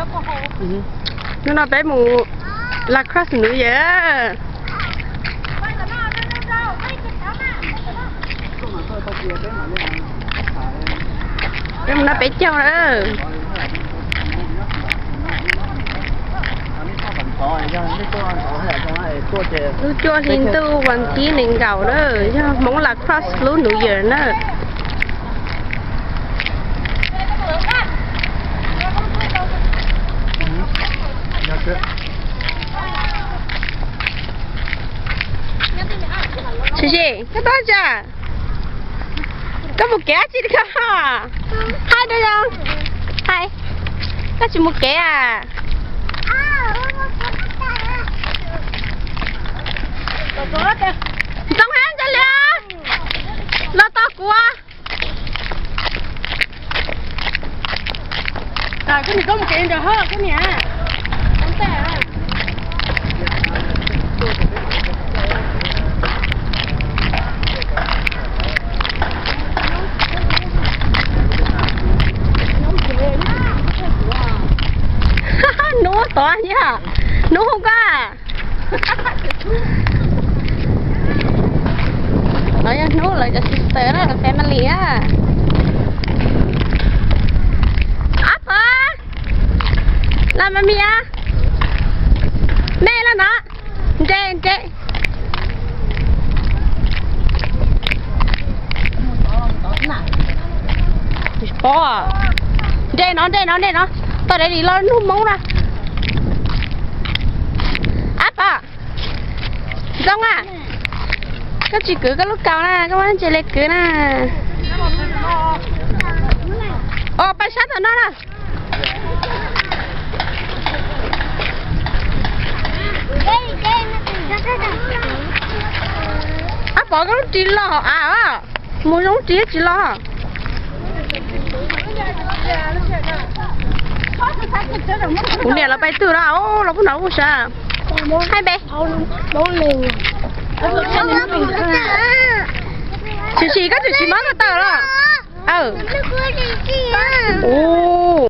Hnub no peb mus lacrosse New Year. Peb mus no peb caug na. Ntuj cuaj hli ntuj vas thib nees nkaum na, yog Hmoob lacrosse lub New Year na. Tsis, koj tuaj tsa, koj mus kev dab tsi koj? Hais rau zoo, hais, koj tsis mus kev a? Ntxoov Hab, Ntxoov Liab, los tos kuv. Hnub tod yog, hnub hu koj. No yog hnub lawv cov sister na, family na. Ab pog, los mas mias, nej los no, nres nres. Tsis paub. Nres no, nres no, nres no, tau dai li los nug Hmoob na. Ab pog, Ntxoov a, koj tsis kwv koj lub kaus na, koj muab ntses li kwv na. Os, pais sab tom no na. Ab pog, koj lub ris los hauv av, mus zoo ris tsis los. Kuv niam los pais twg no, los pug no ub sab. Hais npe. Tsis, tsis, koj tseem tsis mob koj taw los? Ub.